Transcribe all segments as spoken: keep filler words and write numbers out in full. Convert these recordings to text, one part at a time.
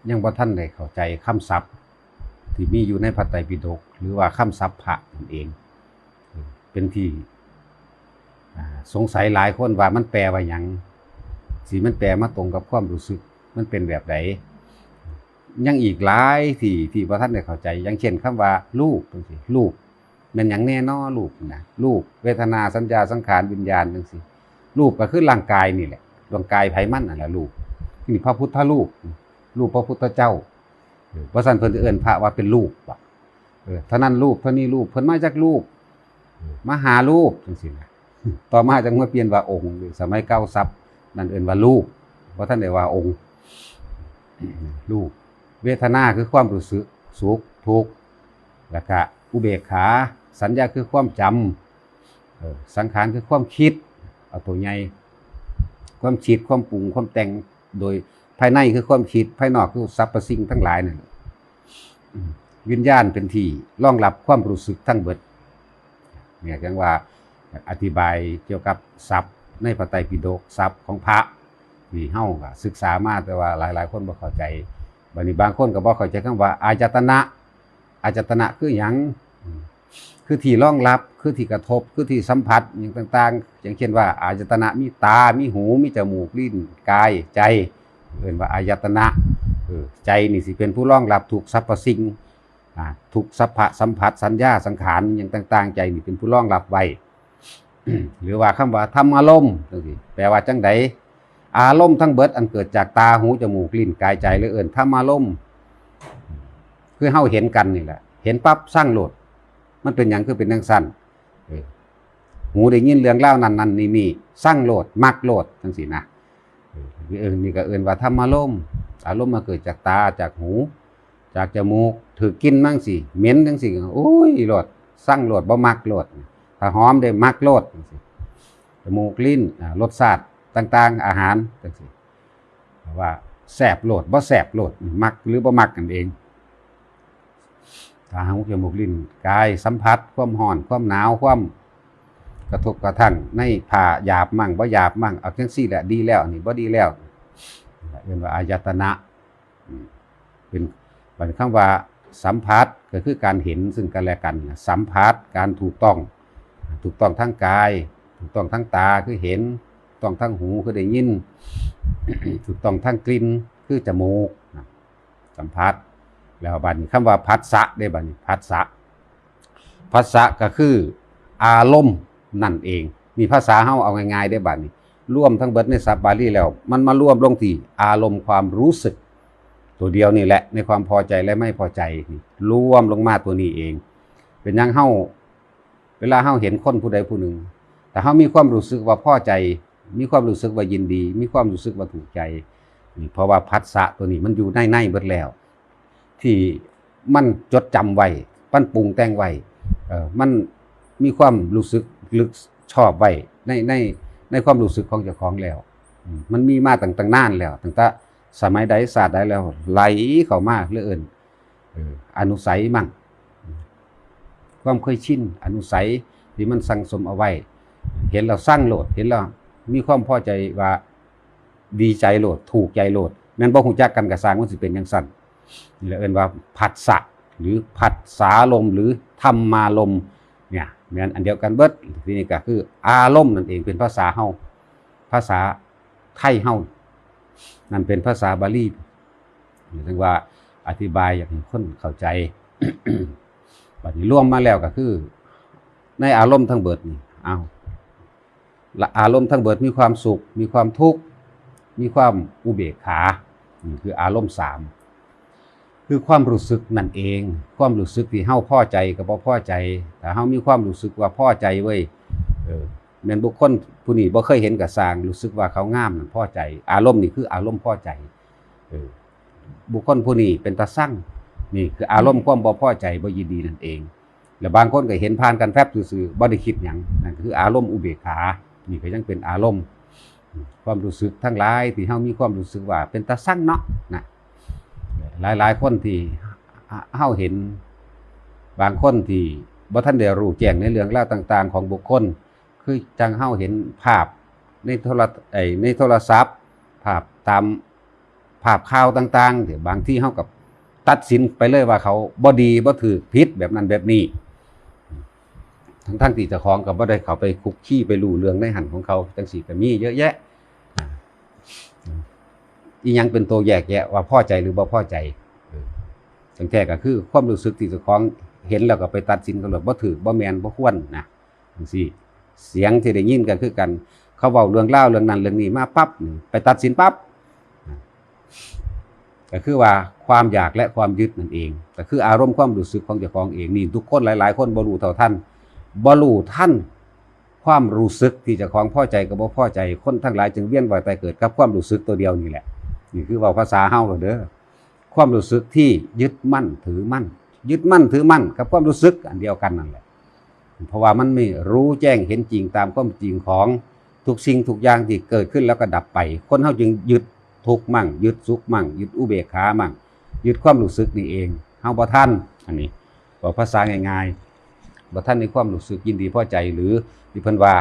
ยังบ่ทันได้เข้าใจคำศัพท์ที่มีอยู่ในพระไตรปิฎก หรือว่าคำศัพท์พระนั่นเอง เป็นที่ อ่า สงสัยหลายคนว่ามันแปลว่าหยัง สิมันแปลมาตรงกับความรู้สึก มันเป็นแบบใด ยังอีกหลายที่ ที่บ่ทันได้เข้าใจ อย่างเช่นคำว่ารูปจังซี้ รูปแม่นหยังแน่นอ รูปนะ รูป เวทนา สัญญา สังขาร วิญญาณจังซี้ รูปก็คือร่างกายนี่แหละ ร่างกายไผมันนั่นแหละรูป นี่พระพุทธรูป รูปพระพุทธเจ้า เออ บ่ซั้นเพิ่นสิเอิ้นพระว่าเป็นรูปบ่ เออ เท่านั้นรูป เท่านี้รูป เพิ่นมาจากรูป เออ มาหารูปจังซี้นะ ต่อมาจังมาเปลี่ยนว่าองค์ สมัยเก่าศัพท์นั่นเอิ้นว่ารูป บ่ทันได้ว่าองค์ รูป เวทนาคือความรู้สึก สุข ทุกข์ แล้วก็อุเบกขา สัญญาคือความจำ เออ สังขารคือความคิด เอาตัวใหญ่ ความคิด ความปรุง ความแต่ง โดยภายในคือความคิด ภายนอกคือสรรพสิ่งทั้งหลายนั่น อืม วิญญาณเป็นที่รองรับความรู้สึกทั้งเบิด เนี่ยจังว่าอธิบายเกี่ยวกับศัพท์ในพระไตรปิฎก ศัพท์ของพระ ที่เฮาก็ศึกษามา แต่ว่าหลายๆคนบ่เข้าใจ บัดนี้บางคนก็บ่เข้าใจคำว่าอายตนะ อายตนะคือหยัง อืม คือที่รองรับ คือที่กระทบ คือที่สัมผัส หยังต่างๆ อย่างเช่นว่าอายตนะมีตา มีหู มีจมูก ลิ้น กาย ใจ เอิ้นว่าอายตนะ เออ ใจนี่สิเป็นผู้รองรับทุกสรรพสิ่ง อ่า ทุกสัพพะสัมผัส สัญญา สังขาร หยังต่างๆ ใจนี่เป็นผู้รองรับไว้ หรือว่าคำว่าธรรมารมณ์จังซี้ แปลว่าจังใด อารมณ์ทั้งเบิดอันเกิดจากตา หู จมูก ลิ้น กาย ใจ เลยเอิ้นธรรมารมณ์ คือเฮาเห็นกันนี่แหละ เห็นปั๊บซังโลด มันเป็นหยังคือเป็นจังซั่น เออ หูได้ยินเรื่องราวนั่นนั่นนี่นี่ ซังโลด มักโลดจังซี้นะ เออ เออ นี่ก็เอิ้นว่าธรรมารมณ์ อารมณ์มาเกิดจากตา จากหู จากจมูก ถืกกลิ่นมาจังซี้ เหม็นจังซี้ โอ้ยโลด ซังโลด บ่มักโลด ถ้าหอมได้มักโลดจังซี้ จมูก ลิ้น อ่า รสชาติต่างๆ อาหารจังซี้ ว่าแซ่บโลด บ่แซ่บโลด มักหรือบ่มักนั่นเอง ตา หู จมูก ลิ้น กาย สัมผัส ความร้อน ความหนาว ความกระทบกระทั่ง ในผ้าหยาบมั่ง บ่หยาบมั่ง เอาจังซี้แหละ ดีแล้ว นี่บ่ดีแล้ว เอิ้นว่าอายตนะ อืม เป็น บัดคำว่าสัมผัสก็คือการเห็นซึ่งกันและกัน สัมผัส การถูกต้อง ถูกต้องทางกาย ถูกต้องทางตาคือเห็น ถูกต้องทางหูคือได้ยิน ถูกต้องทางกลิ่นคือจมูกนะ สัมผัส แล้วบัดนี้คำว่าผัสสะเด้ บัดนี้ผัสสะ ผัสสะก็คืออารมณ์นั่นเอง นี่ภาษาเฮาเอาง่ายๆ ได้บัดนี้ รวมทั้งเบิดในศัพท์บาลีแล้ว มันมารวมลงที่อารมณ์ความรู้สึก ตัวเดียวนี่แหละ ในความพอใจและไม่พอใจนี่ รวมลงมาตัวนี้เอง เป็นหยังเฮา เวลาเฮาเห็นคนผู้ใดผู้หนึ่ง ถ้าเฮามีความรู้สึกว่าพอใจ มีความรู้สึกว่ายินดี มีความรู้สึกว่าถูกใจ นี่เพราะว่าผัสสะตัวนี้มันอยู่ในในเบิดแล้ว ที่มันจดจำไว้ มันปรุงแต่งไว้ เอ่อ มันมีความรู้สึกลึกชอบไว้ใน ใน ในความรู้สึกของเจ้าของแล้ว อืม มันมีมาตั้ง ตั้งนานแล้ว ตั้งแต่สมัยใดศาสตร์ใดแล้ว ไหลเข้ามา เลยเอิ้น เออ อนุสัยมั่ง ความเคยชิน อนุสัยที่มันสั่งสมเอาไว้ เห็นแล้วซังโลด เห็นแล้วมีความพอใจว่าดีใจโลด ถูกใจโลด แม่นบ่ฮู้จักกันก็ซ่าง มันสิเป็นจังซั่น นี่แหละเอิ้นว่าผัสสะ หรือผัสสารมณ์ หรือธรรมารมณ์ เนี่ย แม่นอันเดียวกันเบิด ทีนี้ก็คืออารมณ์นั่นเอง เป็นภาษาเฮา ภาษาไทยเฮา นั่นเป็นภาษาบาลี ถึงว่าอธิบายอยากให้คนเข้าใจ บัดนี้รวมมาแล้วก็คือ ในอารมณ์ทั้งเบิดนี่ เอา ละอารมณ์ทั้งเบิดมีความสุข มีความทุกข์ มีความอุเบกขา นี่คืออารมณ์สาม คือความรู้สึกนั่นเอง ความรู้สึกที่เฮาพอใจกับบ่พอใจ ถ้าเฮามีความรู้สึกว่าพอใจเว้ย เออ แม่นบุคคลผู้นี้บ่เคยเห็นก็ซ่าง รู้สึกว่าเขางามนั่นพอใจ อารมณ์นี่คืออารมณ์พอใจ เออ บุคคลผู้นี้เป็นตาซัง นี่คืออารมณ์ความบ่พอใจบ่ยินดีนั่นเอง แล้วบางคนก็เห็นผ่านกันแป๊บซื่อๆ บ่ได้คิดหยัง นั่นคืออารมณ์อุเบกขา นี่ก็ยังเป็นอารมณ์ ความรู้สึกทั้งหลายที่เฮามีความรู้สึกว่าเป็นตาซังเนาะนะ หลายๆคนที่เฮาเห็น บางคนที่บ่ทันได้รู้แจ้งในเรื่องราวต่างๆของบุคคล คือจั่งเฮาเห็นภาพในโทร ไอ้ ในโทรศัพท์ ภาพตาม ภาพข่าวต่างๆ ที่บางทีเฮาก็ตัดสินไปเลยว่าเขาบ่ดี บ่ถืก ผิดแบบนั้นแบบนี้ ทั้งๆ ที่เจ้าของก็บ่ได้เข้าไปคุกคีไปรู้เรื่องในหั้นของเขา จั่งซี้ก็มีเยอะแยะ อีหยังเป็นตัวแยกแยะว่าพอใจหรือบ่พอใจ เออ จั่งแท้ก็คือความรู้สึกที่เจ้าของเห็นแล้วก็ไปตัดสินเขาเลย บ่ถืก บ่แม่น บ่ควรนะ จั่งซี้ เสียงที่ได้ยินก็คือกัน เขาเว้าเรื่องราวเรื่องนั้นเรื่องนี้มาปั๊บ ไปตัดสินปั๊บ ก็คือว่าความอยากและความยึดนั่นเอง ก็คืออารมณ์ความรู้สึกของเจ้าของเองนี่ ทุกคนหลายๆ คนบ่รู้เท่าทัน บ่รู้ทันความรู้สึกที่เจ้าของพอใจกับบ่พอใจ คนทั้งหลายจึงเวียนว่ายตายเกิดกับความรู้สึกตัวเดียวนี่แหละ นี่คือเว้าภาษาเฮาเด้อ ความรู้สึกที่ยึดมั่นถือมั่น ยึดมั่นถือมั่นกับความรู้สึกอันเดียวกันนั่นแหละ เพราะว่ามันไม่รู้แจ้งเห็นจริงตามความจริงของทุกสิ่งทุกอย่างที่เกิดขึ้นแล้วก็ดับไป คนเฮาจึงยึดทุกข์มั่ง ยึดสุขมั่ง ยึดอุเบกขามั่ง ยึดความรู้สึกนี่เอง เฮาบ่ทัน อันนี้บอกภาษาง่ายๆ บ่ทันในความรู้สึกยินดีพอใจ หรือที่เพิ่นว่า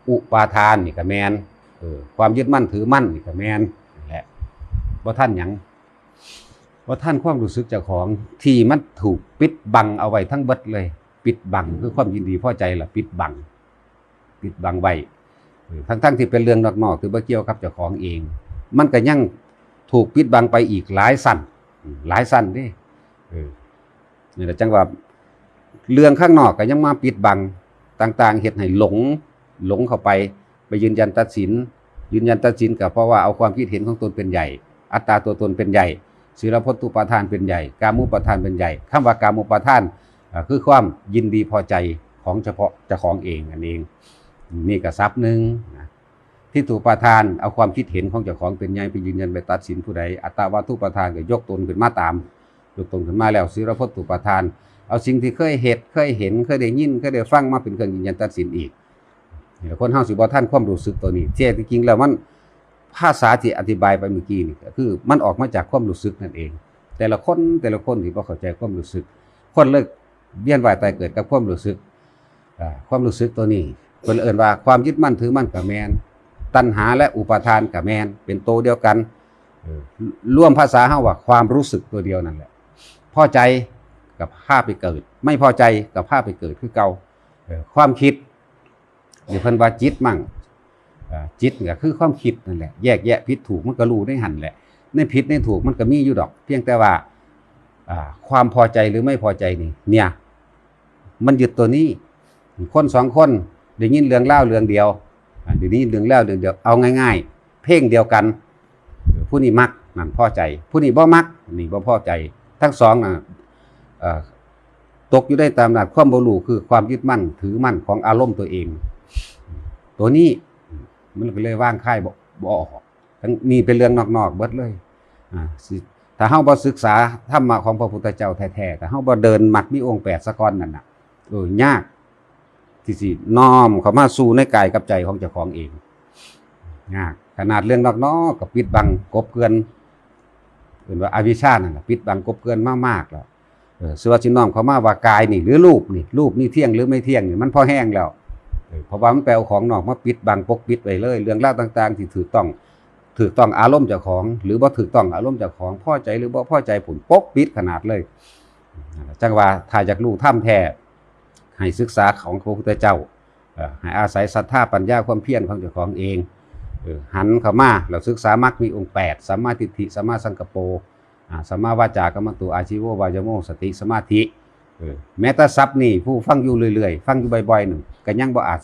อุปาทานนี่ก็แม่น เออ ความยึดมั่นถือมั่นนี่ก็แม่น นั่นแหละ บ่ทันหยัง บ่ทันความรู้สึกเจ้าของที่มันถูกปิดบังเอาไว้ทั้งเบิดเลย ปิดบังคือความยินดีพอใจล่ะ ปิดบัง ปิดบังไว้ เออ ทั้งๆ ที่เป็นเรื่องนอกๆ ที่บ่เกี่ยวกับเจ้าของเอง มันก็ยังถูกปิดบังไปอีกหลายชั้น อืม หลายชั้นเด้ เออ นี่แหละจั่งว่า เรื่องข้างนอกก็ยังมาปิดบังต่างๆ เฮ็ดให้หลง หลงเข้าไป ไปยืนยันตัดสิน ยืนยันตัดสินก็เพราะว่าเอาความคิดเห็นของตนเป็นใหญ่ อัตตาตัวตนเป็นใหญ่ สีลพจน์อุปาทานเป็นใหญ่ กามุปาทานเป็นใหญ่ คำว่ากามุปาทาน อ่า คือความยินดีพอใจของเฉพาะเจ้าของเองนั่นเอง นี่ก็ศัพท์หนึ่งนะ ทิฏฐุปาทาน เอาความคิดเห็นของเจ้าของเป็นใหญ่ ไปยืนยันไปตัดสินผู้ใด อัตตวาทุปาทาน ก็ยกตนขึ้นมาตาม ยกตนขึ้นมาแล้ว สีลพจน์อุปาทาน เอาสิ่งที่เคยเฮ็ด เคยเห็น เคยได้ยิน เคยได้ฟังมาเป็นเครื่องยืนยันตัดสินอีก นี่แหละ คนเฮาสิบ่ทันความรู้สึกตัวนี้ แท้ที่จริงแล้วมัน ภาษาที่อธิบายไปเมื่อกี้นี่ก็คือมันออกมาจากความรู้สึกนั่นเอง แต่ละคน แต่ละคนที่บ่เข้าใจความรู้สึก คนเลยเวียนว่ายตายเกิดกับความรู้สึก อ่า ความรู้สึกตัวนี้ เพิ่นเอิ้นว่าความยึดมั่นถือมั่นก็แม่น ตัณหาและอุปาทานก็แม่น เป็นตัวเดียวกัน เออ รวมภาษาเฮาว่าความรู้สึกตัวเดียวนั่นแหละ พอใจก็พาไปเกิด ไม่พอใจก็พาไปเกิดคือเก่า เออ ความคิด เดี๋ยวเพิ่นว่าจิตมั่ง อ่า จิตก็คือความคิดนั่นแหละ แยกแยะผิดถูกมันก็รู้ในหั่นแหละ ในผิดในถูกมันก็มีอยู่ดอก เพียงแต่ว่า อ่า ความพอใจหรือไม่พอใจนี่ เนี่ย มันยึดตัวนี้ คนสองคนได้ยินเรื่องราวเรื่องเดียว อ่า ได้ยินเรื่องราวเรื่องเดียว เอาง่ายๆ เพลงเดียวกัน ผู้นี้มักนั่นพอใจ ผู้นี้บ่มักนี่บ่พอใจ ทั้งสองน่ะ เอ่อ ตกอยู่ในตามนาจความบ่รู้ คือความยึดมั่นถือมั่นของอารมณ์ตัวเอง ตัวนี้มันก็เลยวางคายบ่ บ่ออก ทั้งนี้เป็นเรื่องนอกๆเบิดเลย อ่า สิ ถ้าเฮาบ่ศึกษาธรรมะของพระพุทธเจ้าแท้ๆ ถ้าเฮาบ่เดินมรรคมีองค์แปดซะก่อนนั่นน่ะ เออ ยาก ที่สิน้อมเข้ามาสู่ในกายกับใจของเจ้าของเอง ยาก ขนาดเรื่องนอกๆก็ปิดบังกลบเกลื่อน เอิ้นว่าอวิชชานั่นน่ะ ปิดบังกลบเกลื่อนมามากแล้ว เออ สิว่าสิน้อมเข้ามาว่ากายนี่ หรือรูปนี่ รูปนี่เที่ยงหรือไม่เที่ยงนี่ มันพอแฮงแล้ว เออ เพราะว่ามันไปเอาของนอกมาปิดบังปกปิดไว้เลย เรื่องราวต่างๆที่ถูกต้อง ถูกต้องอารมณ์เจ้าของ หรือบ่ถูกต้องอารมณ์เจ้าของ พอใจหรือบ่พอใจพุ้น ปกปิดขนาดเลย นั่นล่ะ จั่งว่าถ้าอยากรู้ธรรมแท้ ให้ศึกษาของพระพุทธเจ้า เอ่อ ให้อาศัยศรัทธาปัญญาความเพียรของเจ้าของเอง เออ หันเข้ามา แล้วศึกษามรรคมีองค์แปด สัมมาทิฏฐิ สัมมาสังกัปโป อ่า สัมมาวาจากัมมันโต อาชีโว วายโม สติ สมาธิ เออ แม้แต่ศัพท์นี่ ผู้ฟังอยู่เรื่อยๆ ฟังอยู่บ่อยๆ นั่น ก็ยังบ่อาจ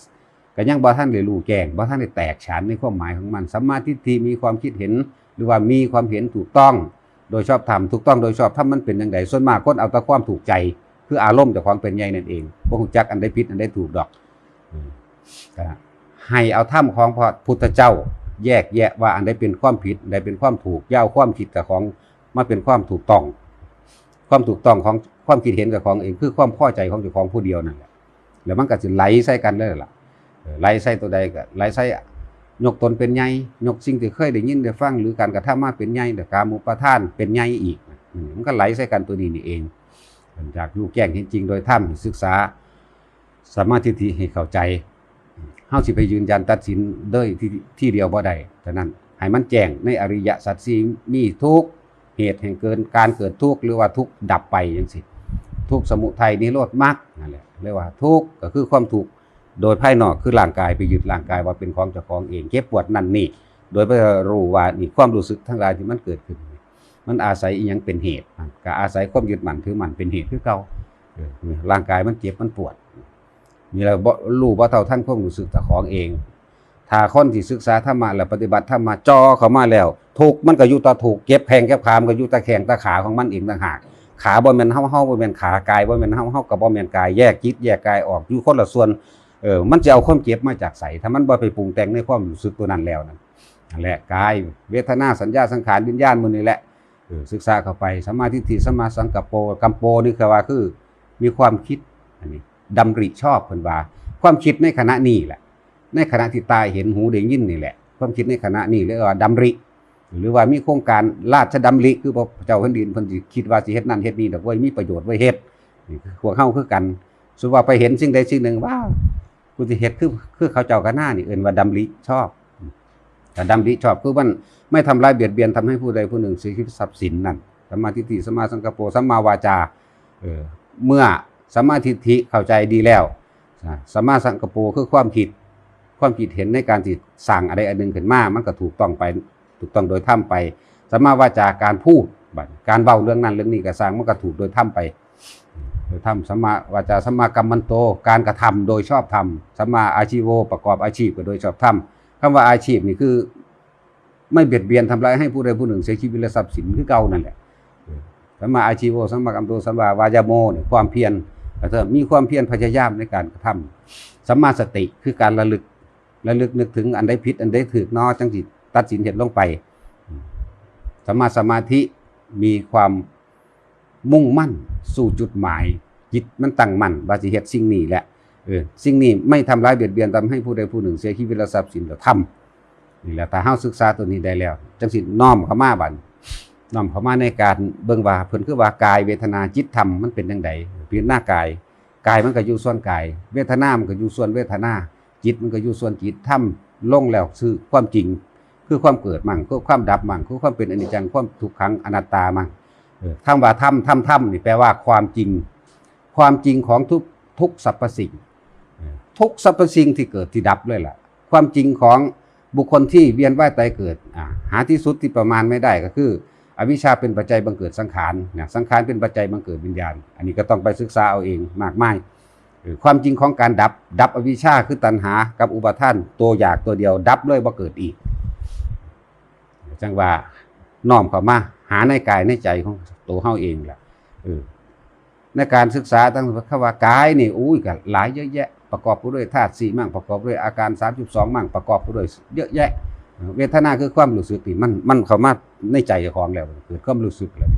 ก็ยังบ่ทันได้รู้แจ้ง บ่ทันได้แตกฉานในความหมายของมัน สัมมาทิฏฐิ มีความคิดเห็น หรือว่ามีความเห็นถูกต้องโดยชอบธรรม ถูกต้องโดยชอบธรรมมันเป็นจั่งใด ส่วนมากคนเอาแต่ความถูกใจ คืออารมณ์เจ้าของเป็นใหญ่นั่นเอง บ่รู้จักอันใดผิดอันใดถูกดอก อืม ก็ให้เอาธรรมของพระพุทธเจ้า แยกแยะว่าอันใดเป็นความผิด อันใดเป็นความถูก อย่าเอาความคิดกับของมาเป็นความถูกต้อง ความถูกต้องของความคิดเห็นกับของเอง คือความพอใจของเจ้าของผู้เดียวนั่นแหละ แล้วมันก็สิไหลใส่กันเลยล่ะ เออ ไหลใส่ตัวใดก็ไหลใส่ ยกตนเป็นใหญ่ ยกสิ่งที่เคยได้ยินได้ฟัง หรือการกระทำมาเป็นใหญ่ แล้วกามุปาทานเป็นใหญ่อีก อืม มันก็ไหลใส่กันตัวนี้นี่เอง อยากรู้แจ้งเห็นจริงโดยธรรม ศึกษาสัมมาทิฏฐิให้เข้าใจ เฮาสิไปยืนยันตัดสินเลยที่ ที่เดียวบ่ได้ ฉะนั้น ให้มันแจ้งในอริยสัจสี่ มีทุกข์ เหตุแห่งเกิด การเกิดทุกข์ หรือว่าทุกข์ดับไปจังซี้ ทุกข์สมุทัยนิโรธมรรคนั่นแหละ เรียกว่าทุกข์ก็คือความทุกข์โดยภายนอก คือร่างกาย ไปยึดร่างกายว่าเป็นของเจ้าของเอง เจ็บปวดนั่นนี่ โดยบ่รู้ว่านี่ความรู้สึกทั้งหลายที่มันเกิดขึ้นนี่ มันอาศัยอิหยังเป็นเหตุ ก็อาศัยความยึดมั่นถือมั่นเป็นเหตุคือเก่า เออ ร่างกายมันเจ็บมันปวด นี่แหละบ่ รู้บ่เท่าทันความรู้สึกเจ้าของเอง ถ้าคนที่ศึกษาธรรมะและปฏิบัติธรรมะจ่อเข้ามาแล้ว ทุกข์มันก็อยู่แต่ทุกข์ เจ็บแข้งเจ็บขามันก็อยู่แต่แข้งแต่ขาของมันเองต่างหาก ขาบ่แม่นเฮา เฮาบ่แม่นขา กายบ่แม่นเฮา เฮาก็บ่แม่นกาย แยกจิตแยกกายออกอยู่คนละส่วน เออ มันจะเอาความเจ็บมาจากไส ถ้ามันบ่ไปปรุงแต่งในความรู้สึกตัวนั้นแล้วนั่น นั่นแหละ กาย เวทนา สัญญา สังขาร วิญญาณ หมู่นี้แหละ เออ ศึกษาเข้าไป สัมมาทิฏฐิ สัมมาสังกัปโป กัมโปนี่คือว่าคือ มีความคิด อันนี้ ดำริชอบ เพิ่นว่า ความคิดในขณะนี้แหละ ในขณะที่ตาเห็น หูได้ยินนี่แหละ ความคิดในขณะนี้เรียกว่าดำริ หรือว่ามีโครงการราชดำริ คือพระเจ้าแผ่นดินเพิ่นสิคิดว่าสิเฮ็ดนั่นเฮ็ดนี่ดอกเว้ย มีประโยชน์ไว้เฮ็ด นี่คือพวกเฮาคือกัน สมมุติว่าไปเห็นสิ่งใดสิ่งหนึ่ง ว้าว กูสิเฮ็ดคือ คือเขาเจ้ากันหน้านี่ เอิ้นว่าดำริชอบ แต่ดำริชอบคือมันไม่ทำร้ายเบียดเบียนทำให้ผู้ใดผู้หนึ่งเสียชีวิตทรัพย์สินนั่น สัมมาทิฏฐิ สัมมาสังกัปโป สัมมาวาจา เออ เมื่อสัมมาทิฏฐิเข้าใจดีแล้ว นะ สัมมาสังกัปโปคือความคิด ความคิดเห็นในการที่สร้างอะไรอันหนึ่งขึ้นมา มันก็ถูกต้องไป ถูกต้องโดยธรรมไป สัมมาวาจา การพูด บัดการเว้าเรื่องนั้นเรื่องนี้ก็สร้าง มันก็ถูกโดยธรรมไป โดยธรรม สัมมาวาจา สัมมากัมมันโต การกระทำโดยชอบธรรม สัมมาอาชีโว ประกอบอาชีพก็โดยชอบธรรม คำว่าอาชีพนี่คือ ไม่เบียดเบียนทำร้ายให้ผู้ใดผู้หนึ่งเสียชีวิตและทรัพย์สินคือเก่านั่นแหละ เออ สัมมาอาชีโว สัมมากัมมันโต สัมมาวายาโมเนี่ย ความเพียร แล้วก็มีความเพียรพยายามในการกระทำ สัมมาสติคือการระลึก ระลึกนึกถึงอันใดผิดอันใดถูกเนาะ จังสิตัดสินเฮ็ดลงไป สัมมาสมาธิ มีความมุ่งมั่นสู่จุดหมาย จิตมันตั้งมั่นว่าสิเฮ็ดสิ่งนี้แหละ เออ สิ่งนี้ไม่ทำร้ายเบียดเบียนทำให้ผู้ใดผู้หนึ่งเสียชีวิตและทรัพย์สินและธรรม นี่แหละ ถ้าเฮาศึกษาตัวนี้ได้แล้ว จังสิน้อมเข้ามาบัด น้อมเข้ามาในการเบิ่งว่า เพิ่นคือว่ากาย เวทนา จิต ธรรม มันเป็นจั่งใด พิจารณากาย กายมันก็อยู่ส่วนกาย เวทนามันก็อยู่ส่วนเวทนา จิตมันก็อยู่ส่วนจิต ธรรมลงแล้วคือความจริง คือความเกิดมั่ง คือความดับมั่ง คือความเป็นอนิจจัง ความทุกขัง อนัตตามั่ง เออ คำว่าธรรม ธรรม ธรรมนี่แปลว่าความจริง ความจริงของทุก ทุกสรรพสิ่ง เออ ทุกสรรพสิ่งที่เกิดที่ดับเลยล่ะ ความจริงของบุคคลที่เวียนว่ายตายเกิด อ่า หาที่สุดที่ประมาณไม่ได้ก็คือ อวิชชาเป็นปัจจัยบังเกิดสังขาร นะ สังขารเป็นปัจจัยบังเกิดวิญญาณ อันนี้ก็ต้องไปศึกษาเอาเองมากมาย เออ ความจริงของการดับ ดับอวิชชาคือตัณหากับอุปาทาน ตัวอยากตัวเดียว ดับเลยบ่เกิดอีก จั่งว่าน้อมเข้ามาหาในกายในใจของตัวเฮาเองล่ะ เออ ในการศึกษาทั้งคำว่ากายนี่ อุ้ย ก็หลายเยอะแยะ ประกอบไปด้วยธาตุสี่มั่ง ประกอบด้วยอาการสามสิบสองมั่ง ประกอบไปด้วยเยอะแยะ เวทนาคือความรู้สึกที่มัน มันเข้ามาในใจของแล้ว เกิดความรู้สึกแล้ว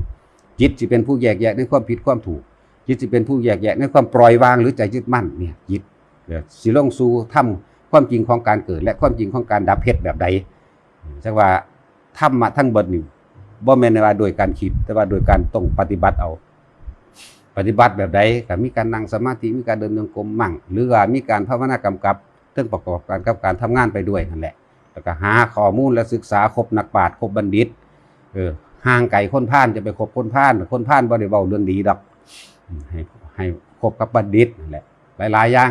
จิตสิเป็นผู้แยกแยะในความผิดความถูก จิตสิเป็นผู้แยกแยะในความปล่อยวางหรือใจยึดมั่นเนี่ย จิต เดี๋ยวสิลงสู่ธรรม ความจริงของการเกิดและความจริงของการดับ เฮ็ดแบบใด จั่งว่าธรรมะทั้งเบิดนี่ บ่แม่นว่าโดยการคิด แต่ว่าโดยการต้องปฏิบัติเอา ปฏิบัติแบบใด ก็มีการนั่งสมาธิ มีการเดินจงกรมมั่ง หรือว่ามีการภาวนากำกับ เทิงประกอบการกับการทำงานไปด้วยนั่นแหละ แล้วก็หาข้อมูลและศึกษา คบนักปราชญ์ คบบัณฑิต เออ ห่างไกลคนพาล จะไปคบคนพาล คนพาลบ่ได้เว้าเรื่องดีดอก ให้ ให้คบกับบัณฑิตนั่นแหละ หลายๆ อย่าง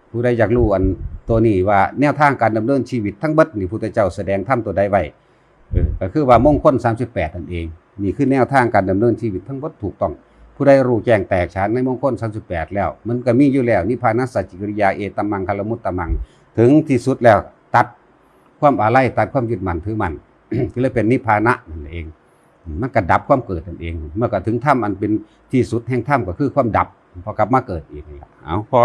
ผู้ใดอยากรู้อันตัวนี้ว่าแนวทางการดำเนินชีวิตทั้งเบิดนี่ พุทธเจ้าแสดงธรรมตัวใดไว้ เออ ก็คือว่ามงคลสามสิบแปดนั่นเอง นี่คือแนวทางการดำเนินชีวิตทั้งเบิดถูกต้อง ผู้ใดรู้แจ้งแตกฉานในมงคลสามสิบแปดแล้ว มันก็มีอยู่แล้ว นิพพานัสสะจิกิริยา เอตัมมังคลมุตตมัง ถึงที่สุดแล้วตัดความอาลัย ตัดความยึดมั่นถือมั่น ก็เลยเป็นนิพพานะนั่นเอง มันก็ดับความเกิดนั่นเอง เมื่อก็ถึงธรรมอันเป็นที่สุดแห่งธรรมก็คือความดับ พอกลับมาเกิดอีกนี่ล่ะ เอาพอ